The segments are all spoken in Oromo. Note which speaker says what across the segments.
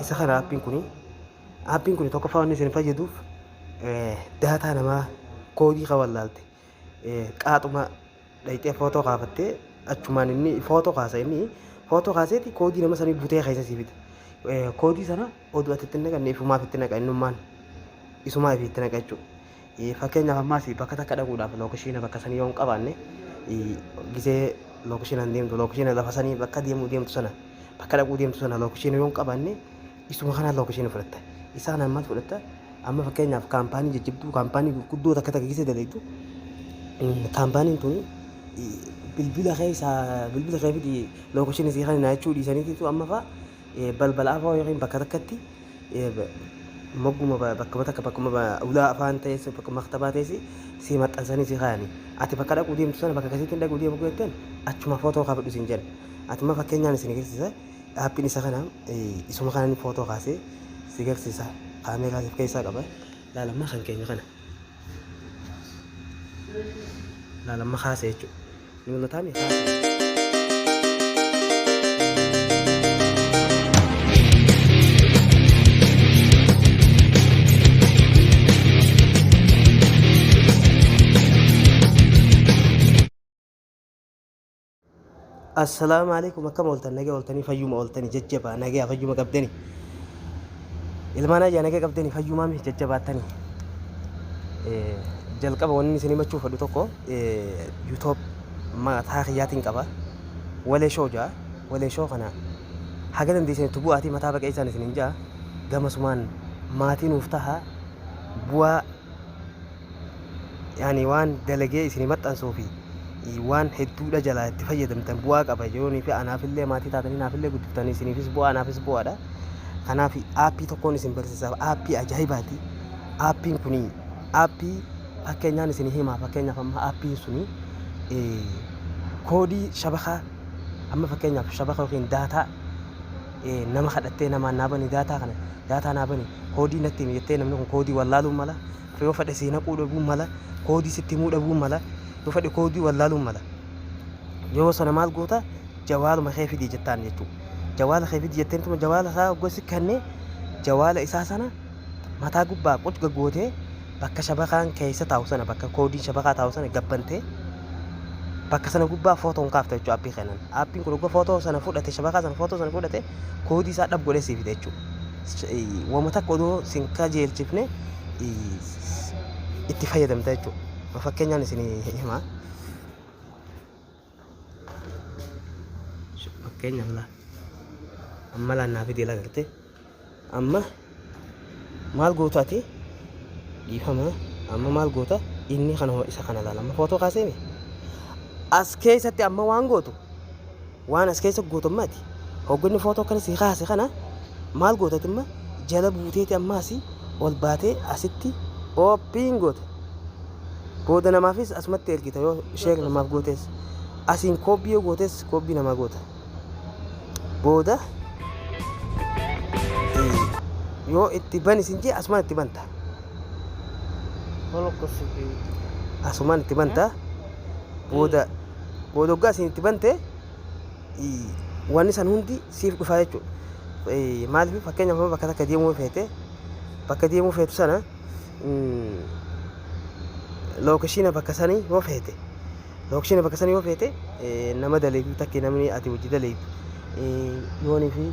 Speaker 1: Isa kana aappiin kuni aappiin kuni tokkoffaa wanni isin fayyaduuf daataa namaa koodii kan wallaalte qaaxuma dhayxee footoo kaafattee achumaan inni footoo kaasa, inni footoo kaaseeti koodii nama sanii butee keessa sii fida. Koodii sana oduu ati itti naqanne ifumaaf itti naqa, innummaan isumaa ifii itti naqa jechuudha. Fakkeenyaaf ammaas bakka takka dhaquudhaaf lookeshiina bakka sanii yoo hin qabaanne, gisee lookeshiinaan deemtu, lookeshiina lafa sanii bakka deemuu deemtu sana, bakka dhaquu deemtu sana lookeshiina yoo hin qabaanne, isuma kanaan lookeshiina fudhatta. Isa kanaan maal fudhatta? Amma fakkeenyaaf kaampaanii jajjabduu, kaampaanii gurguddoo takka takka gisee dalaytu, kaampaaniin tuni bilbila keessaa bilbila kee fidi lookeshiina sii kanina jechuu dhiisaniititu amma fa'a balbala afoo yookiin bakka takkatti mogguma bakkuma takka, bakkuma ulaa afaan ta'es, bakka maktabaa ta'es si maxxansanii si kaayanii, ati bakka dhaquu deemtu sana, bakka akkasiitti dhaquu deemu jetteen, achuma footoo kaafadhu siin jedhan. Ati amma fakkeenyaan isin agarsiisa, aappiin isa kana, isuma kana footoo kaasee si agarsiisa, kaameeraa siif keessaa qaba. Laalamma kan keenya kana laalamma kaasee jechuudha. Ni mul'ataami kaasee. Assalaamu alaikum, akkam ooltan? Nagaa ooltanii? Fayyuma ooltanii? Jajjabaa, nagaa fayyuma qabdanii? Ilmaan ayyaa, nagaa qabdanii? Fayyumaami jajjabaattanii? Jalqaba wanni isin himachuu fedhu tokko, YouTube mataa kiyyaatiin qaba, Walee Show jaa. Walee Show kana haga dandeessanitti bu'aatii mataa baqeessaan isin hin jaa, gamasumaan maatii nuuf taha. Bu'aa yaani waan dalagee isin maxxansuu fi waan hedduudha jalaa itti fayyadamtan bu'aa qaba. Yoonii fi anaafillee maatii taatanii naafillee guddiftanii, isiniifis bu'aa, anaafis bu'aadha. Kanaaf aappii tokkoon isin barsiisaaf, aappii ajaa'ibaati. Aappiin kuni aappii fakkeenyaan isin himaa, fakkeenyaaf amma aappiin suni koodii shabakaa, amma fakkeenyaaf shabaka yookiin daataa nama kadhattee, namaan naa bani daataa kana, daataa naa bani, koodii natti himi jettee, namni kun koodii wallaaluu mala, yoo fedhe sii naquu dhabuu mala, koodii sitti himuu dhabuu mala, yoo fedhe koodii wallaaluu mala. Yoo sana maal goota? Jawaaluma kee fidii jettaan jechuudha. Jawaala kee fidii jetteen tuma jawaala isaa gosi kennee, jawaala isaa sana mataa gubbaa quc gaggootee, bakka shabakaan keessa taa'u sana, bakka koodiin shabakaa taa'u sana gabbantee, bakka sana gubbaa footoon kaafta jechuudha aappii kanaan. Aappiin kun ogga footoo sana fudhate, shabakaa sana footoo sana fudhate, koodii isaa dhab godhee siif fida jechuudha. Wama takka odoo sin kajeelchifne itti fayyadamta jechuudha. Fakkeenyaan isin hima. Fakkeenyaaf laa amma laan naa fidee lagarte, amma maal goota ati? Dhiifama, amma maal goota? Inni kana, isa kana laala, amma footoo kaaseemi as keessatti. Amma waan gootu, waan as keessa gootu, amma ati hogganni footoo kana si kaase kana maal goota ati? Amma jala buuteeti ammaasi ol baatee asitti open goota. Booda namaafis asumatti ergita, yoo share namaaf gootes, asiin copy yoo gootes copy namaa goota. Booda yoo itti bani sin jee, asumaan itti banta. Asumaan itti banta. Booda hoggaa asiin itti bante, wanni san hundi siif dhufaa jechuudha. Maaliif? Fakkeenyaaf bakka takka deemuu feete, bakka deemuu feetu sana lookeshiina bakka sanii yoo feete, lookeshiina bakka sanii yoo feete, nama daleedu takki, namni ati hojii daleedu yoonii fi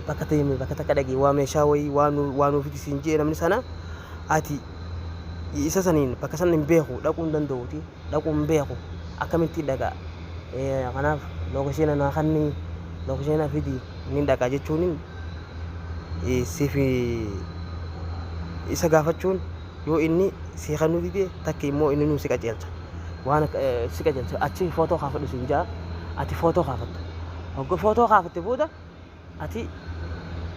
Speaker 1: bakka deeme, bakka takka dhaqee waa meeshaa wayii waa nuu fidi siin jee, namni sana ati isa saniin bakka sana hin beeku, dhaquu hin danda'uuti, dhaquu hin beeku, akkamittiin dhaqa? Kanaaf lookeshiina naa kanni, lookeshiina fidi, ni dhaqa jechuun siif isa gaafachuun, yoo inni si kennuu dide takki immoo inni nuu si qajeelcha, waan si qajeelcha. Achi footoo kaafadhu siin jaa, ati footoo kaafatta. Hogga footoo kaafatte booda ati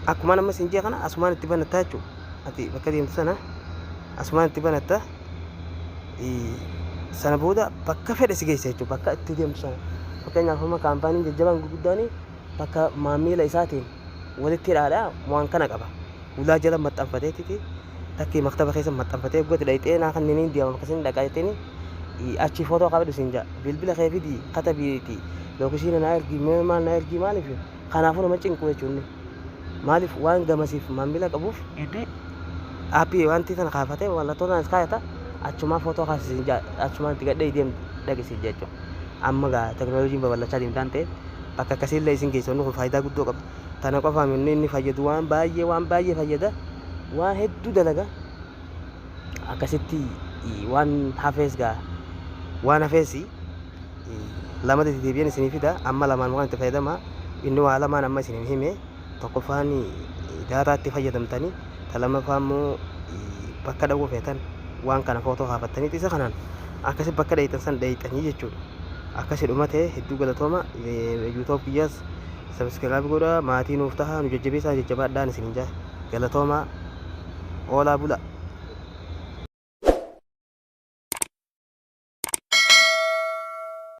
Speaker 1: akkuma nama siin jee kana asumaan itti banattaa jechuudha. Ati bakka deemtu sana asumaan itti banatta. Sana booda bakka fedhe si geessa jechuudha, bakka itti deemtu sana. Fakkeenyaaf amma kaampaaniin jajjabaan gurguddaanii bakka maamila isaatiin walitti hidhaadha waan kana qaba. Ulaa jala maxxanfateetiti takki maktaba keessa maxxanfatee, gooti dhayxee naa kanneen deema bakka isin dhaqaa jetteeni, achi footoo kaafadhu siin jaa. Bilbila kee fidi katabiiti, lookeshiina naa ergi, maal naa ergi. Maaliif? Kanaafuu nama cinqu jechuun. Maaliif waan gamasiif maamila qabuuf aappii wanti tana kaafatee mallattoo tanas kaayata, achumaa footoo kaasisiin jaa, achumaan itti gadhee deem dhaqisiin jechuudha. Amma gaa teknooloojiin babal'achaa deemtaan ta'eef bakka akkasiillee isin geessu, inni kun faayidaa guddoo qaba. Tana qofaam inni inni fayyadu, waan baay'ee, waan baay'ee fayyada, waan hedduu dalaga. Akkasitti waan hafees gaa, waan hafees lama deebi'an isinii fida. Amma lamaan waan itti fayyadama, inni waa lamaan amma isin hime: tokkoffaan daataatti fayyadamtanii, ta lammaffaa immoo bakka dhaquu feetan waan kana footoo kaafattanii isa kanaan akkasi bakka dheeyxan san dheeyxanii jechuudha. Akkasi dhuma ta'e. Hedduu galatooma. YouTube kiyyaas subscribe godha, maatii nuuf taha, nu jajjabeessaa, jajjabaadhaan isiniin jaa. Galatooma, oolaa bula.